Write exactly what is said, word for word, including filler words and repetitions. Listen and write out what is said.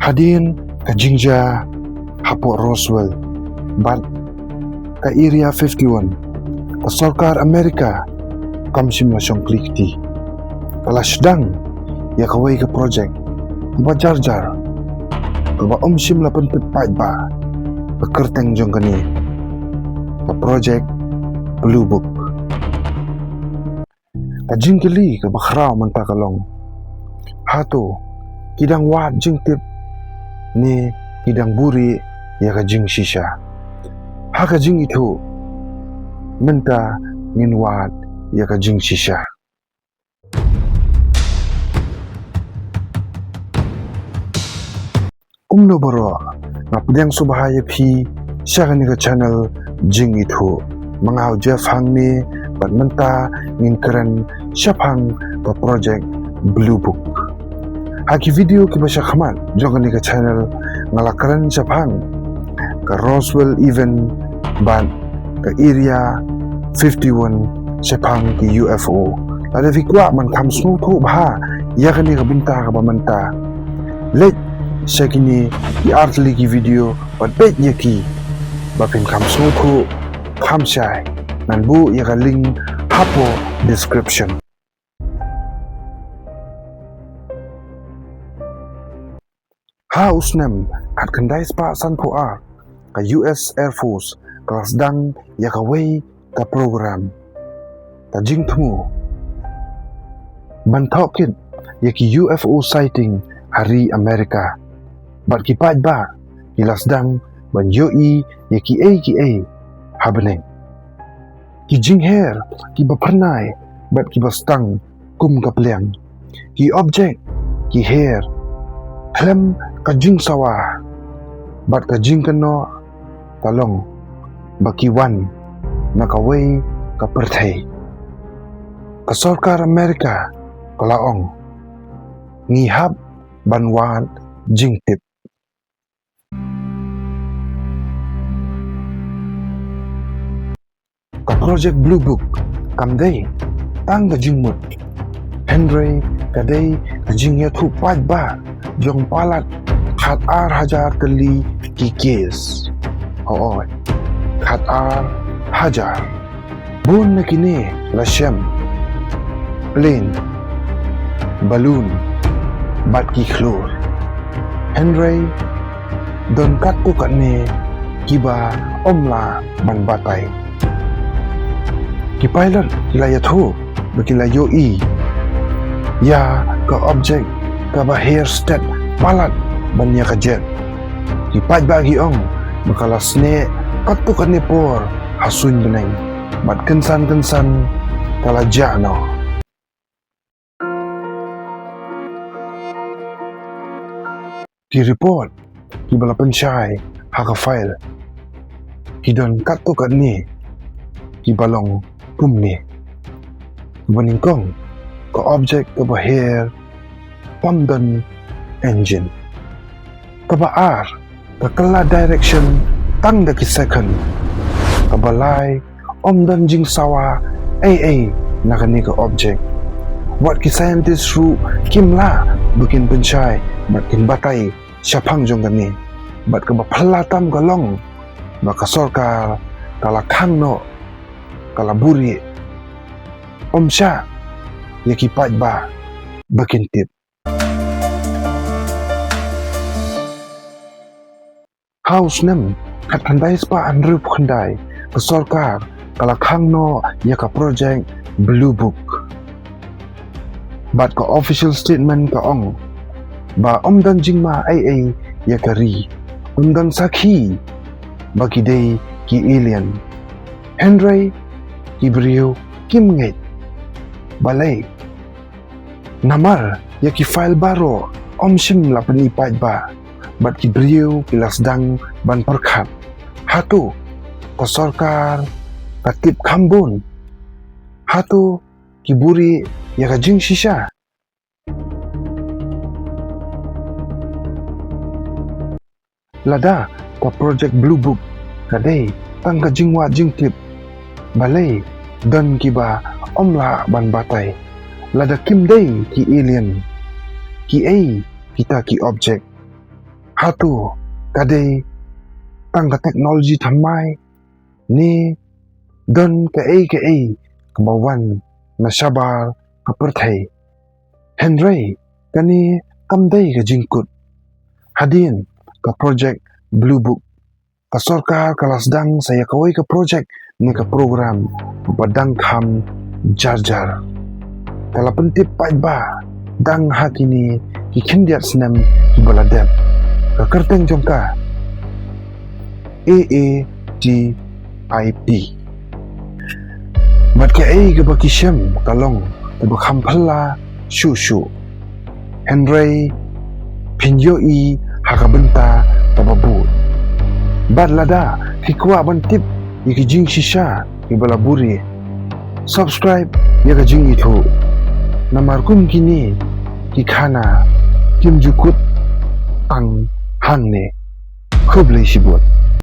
Hadien ka jingjia hapoh Roswell bad ka Area fifty-one, ka sorkar Amerika kam shym la shong kli kti. Ka la sdang ïa kawei ka projek kaba jar jar, kaba ym shym la pyntip paidbah ka kyrteng jong kane, ka projek Blue Book. Ka jingkylli kaba khraw mynta ka long, hato ki dang wad jingtip ne ki dang buhrieh ïa ka jingshisha? Ha ka jingithuh mynta ngin wad ïa ka jingshisha. Kumno baroh, nga pdiang sngewbha ïa phi sha kane ka channel Jingithuh. Ma nga u Jeff hangne bad mynta ngin kren shaphang ka projek Blue Book. Ha ki video kiba sha khmat jong kane ka channel nga la kren shaphang ka Roswell event bad ka Area fifty-one shaphang ki U F O. Lada phi kwah ban kham sngewthuh bha ïa kane ka bynta kaba mynta, leit sha kine ki artylli ki video bad peit ïa ki ba phin kham sngewthuh kham shai. Ngan buh ïa ka link hapoh description. Ha u snem khatkhyndai spah sanphew ar, ka U S Air Force ka la sdang ïa kawei ka program, ka jingthmu ban thoh kit ïa ki U F O sighting ha ri Amerika. Bad ki paidbah ki la sdang ban ïohi ïa kiei kiei ha bneng. Ki jingher kiba phyrnai bad kiba stang kum ka pliang. Ki objek ki her khlem ka jingsawa bad ka jingkynnoh ka long ba ki wan na kawei ka pyrthei. Ka sorkar Amerika ka la ong, ngi hap ban wad jingtip. Ka projek Blue Book kam dei tang ka jingmut, hynrei ka dei ka jingïathuh paidbah jong palat khatar hajar tylli ki case. Hooid, khatar hajar. Bun na kine la shem: plane, balloon bad ki khlur. Hynrei don katto katne kiba ym lah ban batai. Ki pilot ki la ïathuh ba ki la ïohi ïa ka objek kaba her stet palat ban ïa ka jet. Ki paidbah ki ong ba ka la snieh katto katne por ha suiñ bneng bad kynsan kynsan ka la jah noh. Ki report kiba la pynshai ha ka file ki don katto katne kiba long kumne. Kaba nyngkong, ka objek kaba her kam don engine. Kaba ar, ka kylla direction tang da ki second. Kaba lai, ym don jingsawa ei ei na kane ka objek. Wat ki scientist ruh kim lah ba kin pynshai bad kin batai shaphang jong kane. Bad kaba phylla tam ka long ba ka sorkar ka la khang noh, ka la buhrieh, ym shah ïa ki paidbah ba kin tip. Ha u snem khatkhyndai spah hynriewphew khyndai, ka sorkar ka la khang noh ïa ka projek Blue Book. Bad ka official statement ka ong ba ym don jingma ei ei ïa ka ri, ym don sakhi ba ki dei ki alien. Hynrei ki briew kim ngeit. Balei? Namar ïa ki file baroh ym shym la pyni paidbah bad ki briew ki la sdang ban pyrkhat. Hato ka sorkar ka tip kham bun? Hato ki buhrieh ïa ka jingshisha? Lada ka projek Blue Book ka dei tang ka jingwad jingtip, balei don kiba ym lah ban batai? Lada kim dei ki alien, kiei kita ki objek? Hato ka dei tang ka technology thymmai ne don kaei kaei kaba wan na shabar ka pyrthei. Hynrei kane kam dei ka jingkut. Hadien ka project Blue Book, ka sorkar ka la sdang sa ïa kawei ka project ne ka program ba dang kham jar jar. Ka la pyntip paidbah dang ha kine ki khyndiat snem kiba la dep. Ka kyrteng jong ka A A T I P. Bad kaei kaba ki shem ka long kaba kham phylla shuh shuh. Hynrei phin ïohi ha ka bynta kaba bud. Bad lada phi kwah ban tip ïa ki jingshisha kiba la buri, subscribe ïa ka Jingithuh. Namar kum kine ki khana kim ju kut tang hangne. Khublei shibun.